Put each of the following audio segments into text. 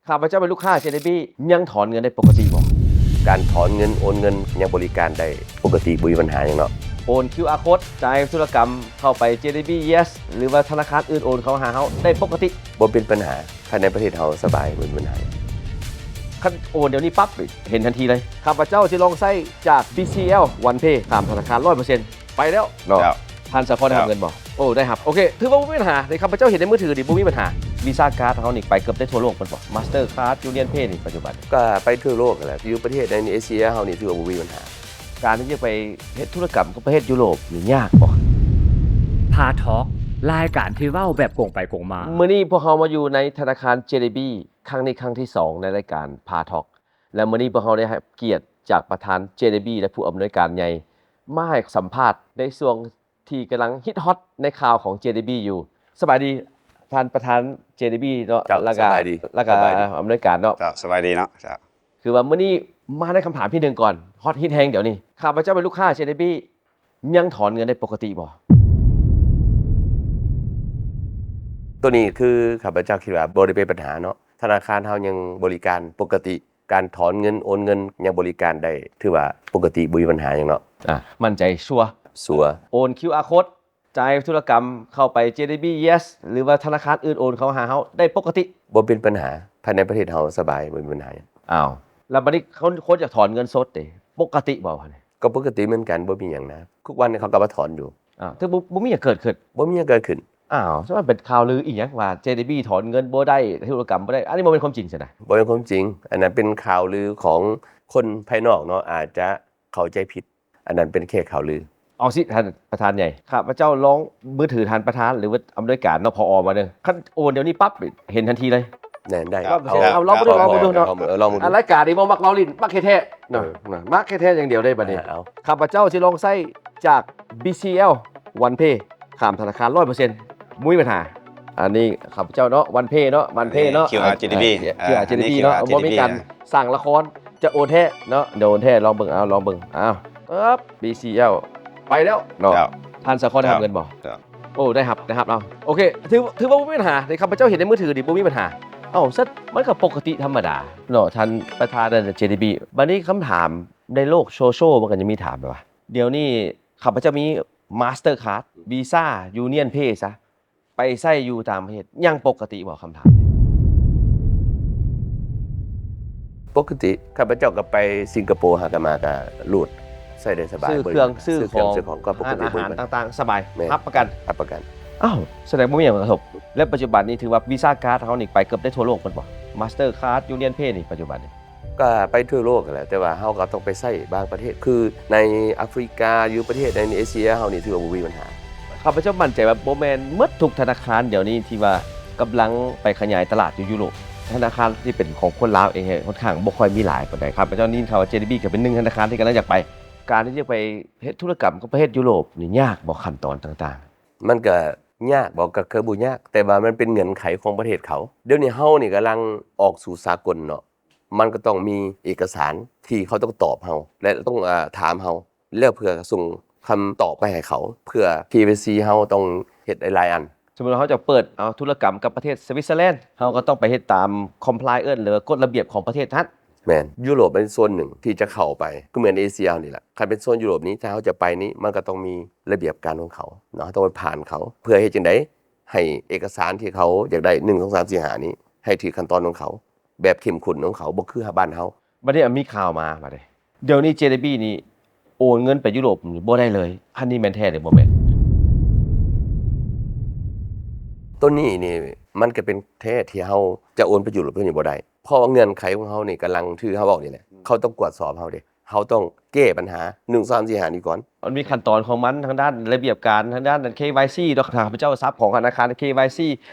ຂ້າພະເຈົ້າເປັນລູກຄ້າ ເຈດີບີ ຍັງຖອນເງິນໄດ້ປົກກະຕິບໍ່? ການຖອນເງິນ ໂອນເງິນ ຍັງບໍລິການໄດ້ປົກກະຕິ ບໍ່ມີບັນຫາຫຍັງເນາະ. ໂອນ ຄິວອາ ໂຄດ ຈ່າຍທຸລະກຳເຂົ້າໄປ ເຈດີບີ ເຢສ ຫຼືວ່າທະນາຄານອື່ນໂອນເຂົ້າຫາເຮົາໄດ້ປົກກະຕິ? ບໍ່ເປັນບັນຫາ. ພາຍໃນປະເທດເຮົາສະບາຍ ບໍ່ມີບັນຫາ. ຄັນໂອນດຽວນີ້ປັບ ເຫັນທັນທີເລີຍ. ຂ້າພະເຈົ້າຊິລອງໃຊ້ຈາກ ບີຊີແອລ ວັນເພ ຂ້າມທະນາຄານ ຮ້ອຍເປີເຊັນ ໄປແລ້ວເນາະ. ເຈົ້າ. ທ່ານສາຄອນໄດ້ຮັບເງິນບໍ່? ໂອ້ ໄດ້ຮັບ. ໂອເຄ ຖືວ່າບໍ່ມີບັນຫາເດ້. ຂ້າພະເຈົ້າເຫັນໃນມືຖືນີ້ ບໍ່ມີບັນຫາ. ວີຊາກາດເຮົານີ້ໄປເກືອບໄດ້ທົ່ວໂລກແມ່ນບໍ່? ມາສເຕີຄາດ ຢູນຽນເພ ນີ້ປັດຈຸບັນ ກໍໄປທົ່ວໂລກຫັ້ນແຫຼະ. ຢູ່ປະເທດໃນເອເຊຍເຮົານີ້ ຖືວ່າບໍ່ມີບັນຫາ. ການທີ່ຈະໄປເຮັດທຸລະກຳກັບປະເທດຢູໂຣບນີ້ຍາກບໍ່? ພາທອກ ລາຍການທີ່ເວົ້າແບບກົງໄປກົງມາ. ມື້ນີ້ພວກເຮົາມາຢູ່ໃນທະນາຄານ ເຈດີບີ ຄັ້ງນີ້ຄັ້ງທີສອງໃນລາຍການພາທອກ ແລະ ມື້ນີ້ພວກເຮົາໄດ້ຮັບກຽດຈາກປະທານ ເຈດີບີ ແລະ ຜູ້ອຳນວຍການໃຫຍ່ ມາໃຫ້ສຳພາດໃນຊ່ວງທີ່ກຳລັງຮິດຮອດໃນຂ່າວຂອງ ເຈດີບີ ຢູ່. ສະບາຍດີທ່ານປະທານ ເຈດີບີ ເນາະ. ເຈົ້າ. ແລ້ວກະ ສະບາຍດີ. ແລ້ວກະ ສະບາຍດີ ຜູ້ອຳນວຍການເນາະ. ເຈົ້າ. ສະບາຍດີເນາະ. ເຈົ້າ. ຄືວ່າມື້ນີ້ມາໃນຄຳຖາມທີໜຶ່ງກ່ອນ ຮອດຮິດແຮງດຽວນີ້ ຂ້າພະເຈົ້າເປັນລູກຄ້າ ເຈດີບີ ຍັງຖອນເງິນໄດ້ປົກກະຕິບໍ່? ໂຕນີ້ຄືຂ້າພະເຈົ້າຄິດວ່າບໍ່ໄດ້ເປັນບັນຫາເນາະ. ທະນາຄານເຮົາຍັງບໍລິການປົກກະຕິ. ການຖອນເງິນ ໂອນເງິນ ຍັງບໍລິການໄດ້ ຖືວ່າປົກກະຕິ ບໍ່ມີບັນຫາຫຍັງເນາະ. ອ່າ ໝັ້ນໃຈ ຊົວ? ຊົວ. ໂອນ ຄິວອາ ໂຄດ ຈ່າຍທຸລະກຳເຂົ້າໄປ ເຈດີບີ ເຢສ ຫຼືວ່າທະນາຄານອື່ນໂອນເຂົ້າຫາເຮົາໄດ້ປົກກະຕິ? ບໍ່ເປັນບັນຫາ. ພາຍໃນປະເທດເຮົາສະບາຍ ບໍ່ມີບັນຫາຫຍັງ. ອ້າວ ແລ້ວບັດນີ້ຄົນ ຄົນຢາກຖອນເງິນສົດເດ ປົກກະຕິບໍ່? ກໍປົກກະຕິເໝືອນກັນ ບໍ່ມີຫຍັງນະ. ທຸກວັນນີ້ເຂົາກໍມາຖອນຢູ່. ອ່າ ຄືບໍ່ ບໍ່ມີຫຍັງເກີດຂຶ້ນ. ບໍ່ມີຫຍັງເກີດຂຶ້ນ. ອ້າວ ສະນັ້ນເປັນຂ່າວລືອີ່ຫຍັງວ່າ ເຈດີບີ ຖອນເງິນບໍ່ໄດ້ ທຸລະກຳບໍ່ໄດ້ ອັນນີ້ບໍ່ແມ່ນຄວາມຈິງຊັ້ນນະ? ບໍ່ແມ່ນຄວາມຈິງ. ອັນນັ້ນເປັນຂ່າວລືຂອງຄົນພາຍນອກເນາະ ອາດຈະເຂົ້າໃຈຜິດ. ອັນນັ້ນເປັນແຄ່ຂ່າວລື. ເອົາຊິ ທ່ານປະທານໃຫຍ່ ຂ້າພະເຈົ້າລອງມືຖືທ່ານປະທານ ຫຼືວ່າອຳນວຍການເນາະ ຜອ ມາເບິ່ງ. ຄັນໂອນດຽວນີ້ປັບ ເຫັນທັນທີເລີຍ. ແມ່ນ. ໄດ້. ລອງເບິ່ງເນາະ. ລອງເບິ່ງເນາະ. ລອງເບິ່ງ. ລາຍການນີ້ບໍ່ມັກເວົ້າຫຼິ້ນ ມັກແທ້ໆເນາະ. ມັກແທ້ໆຢ່າງດຽວເດ້ບັດນີ້. ຂ້າພະເຈົ້າຊິລອງໃຊ້ຈາກ ບີຊີແອລ ວັນເພ ຂ້າມທະນາຄານ ຮ້ອຍເປີເຊັນ ບໍ່ມີບັນຫາ. ອັນນີ້ຂ້າພະເຈົ້າເນາະ ວັນເພເນາະ ວັນເພເນາະ. ຄິວອາ ເຈດີບີ ເນາະ. ບໍ່ມີການສ້າງລະຄອນ ຈະໂອນແທ້ເນາະ. ດຽວໂອນແທ້ ລອງເບິ່ງ. ເອົາ ລອງເບິ່ງ. ອ້າວ ເອີບ ບີຊີແອລ ໄປແລ້ວເນາະ. ທ່ານສາຄອນໄດ້ຮັບເງິນບໍ່? ໂອ້ ໄດ້ຮັບ ໄດ້ຮັບ. ເອົາ ໂອເຄ ຖື ຖືວ່າບໍ່ມີບັນຫາເດ້. ຂ້າພະເຈົ້າເຫັນໃນມືຖືນີ້ ບໍ່ມີບັນຫາ. ເອົ້າ ຊັ້ນມັນກໍປົກກະຕິທຳມະດາເນາະ ທ່ານປະທານ ເຈດີບີ. ບັດນີ້ຄຳຖາມໃນໂລກໂຊຊຽວ ມັນກໍຈະມີຖາມແບບວ່າ ດຽວນີ້ຂ້າພະເຈົ້າມີມາສເຕີຄາດ ວີຊາ ຢູນຽນເພຊະ ໄປໃຊ້ຢູ່ຕ່າງປະເທດ ຍັງປົກກະຕິບໍ່? ຄຳຖາມນີ້. ປົກກະຕິ. ຂ້າພະເຈົ້າກໍໄປສິງກະໂປ ຫາກະມາກະຮູດ ໃຊ້ໄດ້ສະບາຍ. ຊື້ເຄື່ອງ ຊື້ຂອງ ຮ້ານອາຫານຕ່າງໆ ສະບາຍ. ແມ່ນ. ຮັບປະກັນ. ຮັບປະກັນ. ອ້າວ ສະແດງບໍ່ມີຫຍັງກະທົບ. ແລະ ປັດຈຸບັນນີ້ຖືວ່າວີຊາກາດເຮົານີ້ໄປເກືອບໄດ້ທົ່ວໂລກແມ່ນບໍ່? ມາສເຕີຄາດ ຢູນຽນເພນີ້ ປັດຈຸບັນນີ້ ກໍໄປທົ່ວໂລກຫັ້ນແຫຼະ ແຕ່ວ່າເຮົາກໍຕ້ອງໄປໃຊ້ບາງປະເທດ ຄືໃນອາຟຣິກາ ຢູ່ປະເທດໃນເອເຊຍເຮົານີ້ ຖືວ່າບໍ່ມີບັນຫາ. ຂ້າພະເຈົ້າໝັ້ນໃຈວ່າບໍ່ແມ່ນໝົດທຸກທະນາຄານດຽວນີ້ທີ່ວ່າກຳລັງໄປຂະຫຍາຍຕະຫຼາດຢູ່ຢູໂຣບ. ທະນາຄານທີ່ເປັນຂອງຄົນລາວເອງ ຄ່ອນຂ້າງບໍ່ຄ່ອຍມີຫຼາຍປານໃດ. ຂ້າພະເຈົ້າໄດ້ຍິນຂ່າວວ່າ ເຈດີບີ ກໍເປັນໜຶ່ງທະນາຄານທີ່ກຳລັງຢາກໄປ. ການທີ່ຈະໄປເຮັດທຸລະກຳກັບປະເທດຢູໂຣບນີ້ຍາກບໍ່? ຂັ້ນຕອນຕ່າງໆ. ມັນກໍຍາກບໍ່? ກໍຄືບໍ່ຍາກ ແຕ່ວ່າມັນເປັນເງື່ອນໄຂຂອງປະເທດເຂົາ. ດຽວນີ້ເຮົານີ້ກຳລັງອອກສູ່ສາກົນເນາະ. ມັນກໍຕ້ອງມີເອກະສານທີ່ເຂົາຕ້ອງຕອບເຮົາ ແລະ ຕ້ອງ ເອີ ຖາມເຮົາ ແລ້ວເພື່ອສົ່ງຄຳຕອບໄປໃຫ້ເຂົາ ເພື່ອ ເຄວາຍຊີ ເຮົາຕ້ອງເຮັດຫຼາຍໆອັນ. ສົມມຸດວ່າເຮົາຈະເປີດເອົາທຸລະກຳກັບປະເທດສະວິດເຊີແລນ ເຮົາກໍຕ້ອງໄປເຮັດຕາມຄອມພລາຍເອີນ ຫຼືວ່າກົດລະບຽບຂອງປະເທດນັ້ນ. ແມ່ນ. ຢູໂຣບເປັນໂຊນໜຶ່ງທີ່ຈະເຂົ້າໄປ ຄືເໝືອນເອເຊຍເຮົານີ້ລະ. ຄັນເປັນໂຊນຢູໂຣບນີ້ ຖ້າເຮົາຈະໄປນີ້ ມັນກໍຕ້ອງມີລະບຽບການຂອງເຂົາເນາະ ເຮົາຕ້ອງໄປຜ່ານເຂົາ ເພື່ອເຮັດຈັ່ງໃດໃຫ້ເອກະສານທີ່ເຂົາຢາກໄດ້ ໜຶ່ງ ສອງ ສາມ ສີ່ ຫ້ານີ້ ໃຫ້ຖືກຂັ້ນຕອນຂອງເຂົາ ແບບເຂັ້ມຂຸ້ນຂອງເຂົາ ບໍ່ຄືບ້ານເຮົາ. ບັດນີ້ ອາ ມີຂ່າວມາ ບັດນີ້ ດຽວນີ້ ເຈດີບີ ນີ້ໂອນເງິນໄປຢູໂຣບນີ້ບໍ່ໄດ້ເລີຍ ອັນນີ້ແມ່ນແທ້ຫຼືບໍ່ແມ່ນ? ໂຕນີ້ນີ້ ມັນກໍເປັນແທ້ທີ່ເຮົາຈະໂອນໄປຢູໂຣບໂຕນີ້ບໍ່ໄດ້ ເພາະວ່າເງື່ອນໄຂຂອງເຮົານີ້ກຳລັງ ທີ່ເຮົາເວົ້ານີ້ແຫຼະ ເຂົາຕ້ອງກວດສອບເຮົາເດ້ ເຮົາຕ້ອງແກ້ບັນຫາ ໜຶ່ງ ສອງ ສາມ ສີ່ ຫ້ານີ້ກ່ອນ. ມັນມີຂັ້ນຕອນຂອງມັນ ທາງດ້ານລະບຽບການ ທາງດ້ານ ເຄວາຍຊີ ດອກ ຂ້າພະເຈົ້າສັບຂອງທະນາຄານ ເຄວາຍຊີ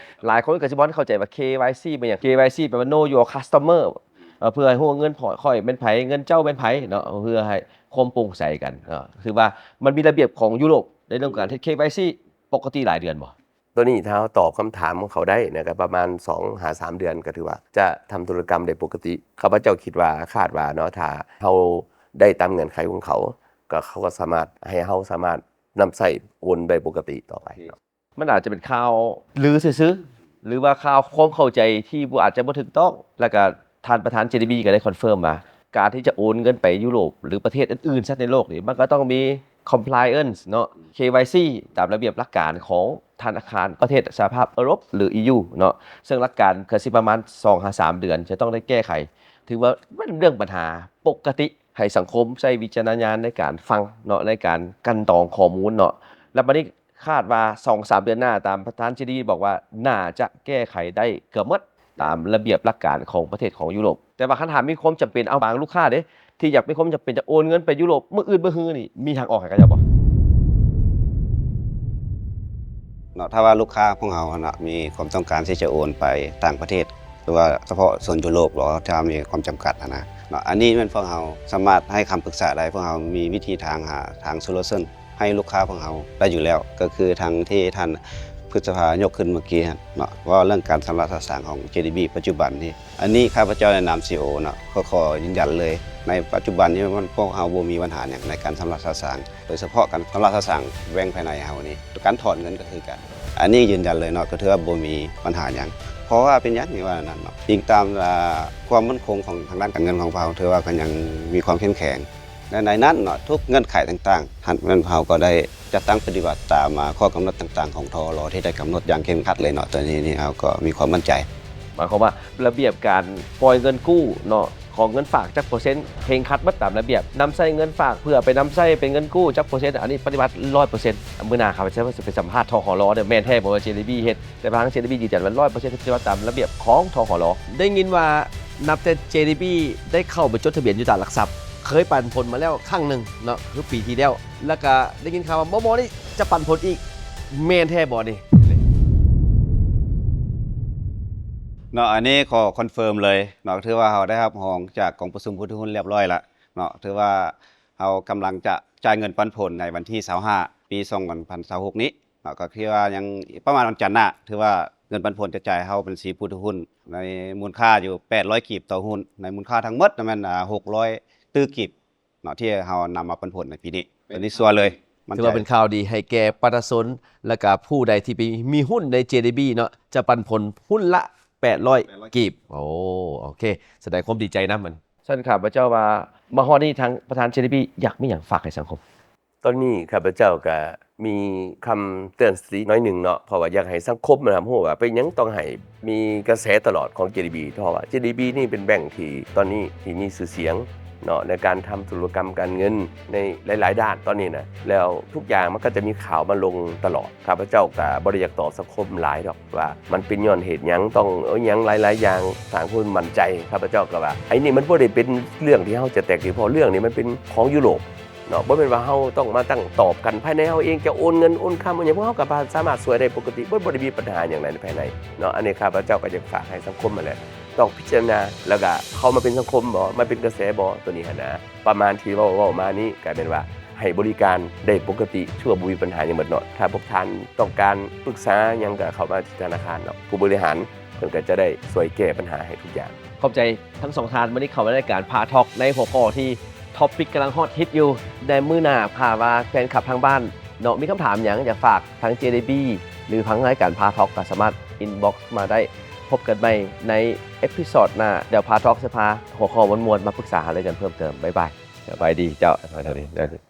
ຫຼາຍຄົນກໍຊິບໍ່ເຂົ້າໃຈວ່າ ເຄວາຍຊີ ແມ່ນຫຍັງ? ເຄວາຍຊີ ແປວ່າ Know Your Customer ເອີ ເພື່ອໃຫ້ຮູ້ວ່າເງິນຂ້ອຍແມ່ນໃຜ ເງິນເຈົ້າແມ່ນໃຜເນາະ ເພື່ອໃຫ້ຄວາມໂປ່ງໃສກັນເນາະ. ຄືວ່າມັນມີລະບຽບຂອງຢູໂຣບໃນເລື່ອງການເຮັດ ເຄວາຍຊີ ປົກກະຕິຫຼາຍເດືອນບໍ່? ໂຕນີ້ຖ້າເຮົາຕອບຄຳຖາມຂອງເຂົາໄດ້ນະ ກໍປະມານສອງຫາສາມເດືອນ ກໍຖືວ່າຈະທຳທຸລະກຳໄດ້ປົກກະຕິ. ຂ້າພະເຈົ້າຄິດວ່າ ຄາດວ່າເນາະ ຖ້າເຮົາໄດ້ຕາມເງື່ອນໄຂຂອງເຂົາ ກໍເຂົາກໍສາມາດໃຫ້ເຮົາສາມາດນຳໃຊ້ໂອນໄດ້ປົກກະຕິຕໍ່ໄປເນາະ. ມັນອາດຈະເປັນຂ່າວລືຊື່ໆ ຫຼືວ່າຂ່າວຄວາມເຂົ້າໃຈທີ່ບໍ່ ອາດຈະບໍ່ຖືກຕ້ອງ ແລ້ວກະທ່ານປະທານ ເຈ ດີ ບີ ກໍໄດ້ຄອນເຟີມວ່າ ການທີ່ຈະໂອນເງິນໄປຢູໂຣບ ຫຼືປະເທດອື່ນໆຊະໃນໂລກນີ້ ມັນກໍຕ້ອງມີ compliance ເນາະ ເຄວາຍຊີ ຕາມລະບຽບຫຼັກການຂອງທະນາຄານປະເທດສະຫະພາບເອີຣົບ ຫຼື ອີ ຢູ ເນາະ ເຊິ່ງຫຼັກການກໍຊິປະມານສອງຫາສາມເດືອນ ຈະຕ້ອງໄດ້ແກ້ໄຂ. ຖືວ່າມັນເປັນເລື່ອງບັນຫາປົກກະຕິ ໃຫ້ສັງຄົມໃຊ້ວິຈາລະນະຍານໃນການຟັງເນາະ ໃນການກັ່ນຕອງຂໍ້ມູນເນາະ ແລ້ວບັດນີ້ ຄາດວ່າສອງສາມເດືອນໜ້າ ຕາມປະທານ ເຈ ດີ ບີ ບອກວ່າ ໜ້າຈະແກ້ໄຂໄດ້ເກືອບໝົດ ຕາມລະບຽບຫຼັກການຂອງປະເທດຂອງຢູໂຣບ. ແຕ່ວ່າຄັນຖ້າມີຄວາມຈຳເປັນ ເອົາ ບາງລູກຄ້າເດ້ ທີ່ຢາກມີຄວາມຈຳເປັນຈະໂອນເງິນໄປຢູໂຣບມື້ອື່ນມື້ຮືນີ້ ມີທາງອອກໃຫ້ເຂົາເຈົ້າບໍ່? ເນາະ ຖ້າວ່າລູກຄ້າຂອງເຮົາຫັ້ນນະ ມີຄວາມຕ້ອງການທີ່ຈະໂອນໄປຕ່າງປະເທດ ຫຼືວ່າສະເພາະໂຊນຢູໂຣບ ຫຼືວ່າຖ້າມີຄວາມຈຳກັດຫັ້ນນະເນາະ ອັນນີ້ແມ່ນພວກເຮົາສາມາດໃຫ້ຄຳປຶກສາໄດ້. ພວກເຮົາມີວິທີທາງຫາທາງ solution ໃຫ້ລູກຄ້າຂອງເຮົາໄດ້ຢູ່ແລ້ວ ກໍຄືທາງທີ່ທ່ານພຶດສະພາຍົກຂຶ້ນເມື່ອກີ້ຫັ້ນເນາະ ເວົ້າເລື່ອງການຊຳລະສະສາງຂອງ ເຈ ດີ ບີ ປັດຈຸບັນນີ້. ອັນນີ້ຂ້າພະເຈົ້າໃນນາມ ຊີ ອີ ໂອ ເນາະ ກໍຂໍຢືນຢັນເລີຍ ໃນປັດຈຸບັນນີ້ມັນ ພວກເຮົາບໍ່ມີບັນຫາຫຍັງໃນການຊຳລະສະສາງ ໂດຍສະເພາະການຊຳລະສະສາງແບງພາຍໃນເຮົານີ້ ການຖອນເງິນກໍຄືກັນ. ອັນນີ້ຢືນຢັນເລີຍເນາະ ກໍຖືວ່າບໍ່ມີບັນຫາຫຍັງ. ເພາະວ່າເປັນຫຍັງທີ່ວ່ານັ້ນເນາະ ອີງຕາມ ອ່າ ຄວາມໝັ້ນຄົງຂອງທາງດ້ານການເງິນຂອງພວກເຮົາ ຖືວ່າກໍຍັງມີຄວາມເຂັ້ມແຂງ ແລະ ໃນນັ້ນເນາະ ທຸກເງື່ອນໄຂຕ່າງໆ ຫັ້ນແມ່ນພວກເຮົາກໍໄດ້ຈັດຕັ້ງປະຕິບັດຕາມ ອ່າ ຂໍ້ກຳນົດຕ່າງໆຂອງ ທ.ຫ.ລ. ທີ່ໄດ້ກຳນົດຢ່າງເຄັ່ງຄັດເລີຍເນາະ. ໂຕນີ້ນີ້ເຮົາກໍມີຄວາມໝັ້ນໃຈ. ໝາຍຄວາມວ່າລະບຽບການປ່ອຍເງິນກູ້ເນາະ ຂອງເງິນຝາກຈັກເປີເຊັນ ເຄັ່ງຄັດໝົດຕາມລະບຽບ, ນຳໃຊ້ເງິນຝາກເພື່ອໄປນຳໃຊ້ເປັນເງິນກູ້ຈັກເປີເຊັນ ອັນນີ້ປະຕິບັດຮ້ອຍເປີເຊັນ. ມື້ໜ້າຂ້າພະເຈົ້າຊິໄປສຳພາດ ທ.ຫ.ລ. ເດີ້ ແມ່ນແທ້ບໍ່ວ່າ ເຈ ດີ ບີ ເຮັດ, ແຕ່ທາງ ເຈ ດີ ບີ ຢືນຢັນວ່າຮ້ອຍເປີເຊັນ ປະຕິບັດຕາມລະບຽບຂອງ ທ.ຫ.ລ. ໄດ້ຍິນວ່ານັບແຕ່ ເຈ ດີ ບີ ໄດ້ເຂົ້າໄປຈົດທະບຽນຢູ່ຕະຫຼາດຫຼັກຊັບ ເຄີຍປັນຜົນມາແລ້ວຄັ້ງໜຶ່ງເນາະ ຄືປີທີ່ແລ້ວ ແລ້ວກະໄດ້ຍິນຂ່າວວ່າມໍ່ໆນີ້ຈະປັນຜົນອີກ ແມ່ນແທ້ບໍ່ນີ້? ເນາະ ອັນນີ້ຂໍຄອນເຟີມເລີຍເນາະ ຖືວ່າເຮົາໄດ້ຮັບຮອງຈາກກອງປະຊຸມຜູ້ຖືຫຸ້ນລຽບຮ້ອຍລະເນາະ ຖືວ່າເຮົາກຳລັງຈະຈ່າຍເງິນປັນຜົນໃນວັນທີຊາວຫ້າ ປີສອງພັນຊາວຫົກນີ້ເນາະ ກໍຄືວ່າຍັງປະມານວັນຈັນໜ້າ ຖືວ່າເງິນປັນຜົນຈະຈ່າຍເຂົ້າບັນຊີຜູ້ຖືຫຸ້ນ ໃນມູນຄ່າຢູ່ແປດຮ້ອຍກີບຕໍ່ຫຸ້ນ ໃນມູນຄ່າທັງໝົດນັ້ນແມ່ນ ອ່າ ຫົກຮ້ອຍຕື້ກີບ ເນາະ ທີ່ເຮົານຳມາປັນຜົນໃນປີນີ້ ອັນນີ້ ເປັນ ເຊື່ອເລີຍ ໝັ້ນໃຈ ຖືວ່າເປັນຂ່າວດີໃຫ້ແກ່ປະຊາຊົນ ແລະກະຜູ້ໃດທີ່ໄປມີຫຸ້ນໃນ ເຈ ດີ ບີ ເນາະ ຈະປັນຜົນຫຸ້ນລະແປດຮ້ອຍ ແປດຮ້ອຍ ກີບ. ໂອ້ ໂອເຄ ສະແດງຄວາມດີໃຈນຳ. ຊັ້ນຂ້າພະເຈົ້າວ່າ ມາຮອດນີ້ທາງປະທານ ເຈ ດີ ບີ ຢາກມີຫຍັງຝາກໃຫ້ສັງຄົມ? ຕອນນີ້ຂ້າພະເຈົ້າກະ ມີຄຳເຕືອນສະຕິໜ້ອຍໜຶ່ງເນາະ ເພາະວ່າຢາກໃຫ້ສັງຄົມນະຮັບຮູ້ວ່າເປັນຫຍັງຕ້ອງໃຫ້ມີກະແສຕະຫຼອດຂອງ ເຈ ດີ ບີ ເພາະວ່າ ເຈ ດີ ບີ ນີ້ເປັນແບງທີ່ຕອນນີ້ທີ່ມີຊື່ສຽງເນາະ ໃນການທຳທຸລະກຳການເງິນໃນຫຼາຍໆດ້ານຕອນນີ້ນະ ແລ້ວທຸກຢ່າງມັນກໍຈະມີຂ່າວມາລົງຕະຫຼອດ. ຂ້າພະເຈົ້າກໍບໍ່ໄດ້ຢາກຕອບສັງຄົມຫຼາຍດອກວ່າມັນເປັນຍ້ອນເຫດຫຍັງ ຕ້ອງເອົາຫຍັງຫຼາຍໆຢ່າງ ສ້າງຄວາມໝັ້ນໃຈ. ຂ້າພະເຈົ້າກໍວ່າ ໄອ້ນີ້ມັນບໍ່ໄດ້ເປັນເລື່ອງທີ່ເຮົາຈະແຕກຕີ ເພາະເລື່ອງນີ້ມັນເປັນຂອງຢູໂຣບ ເນາະ ບໍ່ແມ່ນວ່າເຮົາຕ້ອງມາຕັ້ງຕອບກັນພາຍໃນເຮົາເອງ ຈະໂອນເງິນໂອນຄຳໂອນຫຍັງ ພວກເຮົາກໍສາມາດຊ່ວຍໄດ້ປົກກະຕິ ບໍ່ ບໍ່ໄດ້ມີບັນຫາຫຍັງໃນພາຍໃນເນາະ. ອັນນີ້ຂ້າພະເຈົ້າກໍຢາກຝາກໃຫ້ສັງຄົມຫັ້ນແຫຼະ ຕ້ອງພິຈາລະນາ ແລ້ວກໍເຂົ້າມາເປັນສັງຄົມບໍ ມາເປັນກະແສບໍ ໂຕນີ້ຫັ້ນນະ ປະມານທີ່ເວົ້າ ເວົ້າມານີ້ກະແມ່ນວ່າໃຫ້ບໍລິການໄດ້ປົກກະຕິ ຖືວ່າບໍ່ມີບັນຫາຫຍັງໝົດເນາະ. ຖ້າພວກທ່ານຕ້ອງການປຶກສາຫຍັງກໍເຂົ້າມາທີ່ທະນາຄານເນາະ ຜູ້ບໍລິຫານ ເພິ່ນກໍຈະໄດ້ຊ່ວຍແກ້ບັນຫາໃຫ້ທຸກຢ່າງ. ຂອບໃຈທັງສອງທ່ານ ມື້ນີ້ເຂົ້າມາໃນລາຍການພາທອກ ໃນຫົວຂໍ້ທີ່ topic ກຳລັງ hot hit ຢູ່. ໃນມື້ໜ້າຖ້າວ່າແຟນຄລັບທາງບ້ານເນາະ ມີຄຳຖາມຫຍັງຢາກຝາກທາງ ເຈ ດີ ບີ ຫຼືທາງລາຍການພາທອກ ກໍສາມາດ inbox ມາໄດ້. ພົບກັນໃໝ່ໃນເອພິໂຊດໜ້າ ດຽວພາທອກຊິພາຫົວຂໍ້ມ່ວນໆມາປຶກສາຫາລືກັນເພີ່ມເຕີມ. ບາຍບາຍ ສະບາຍດີເຈົ້າ.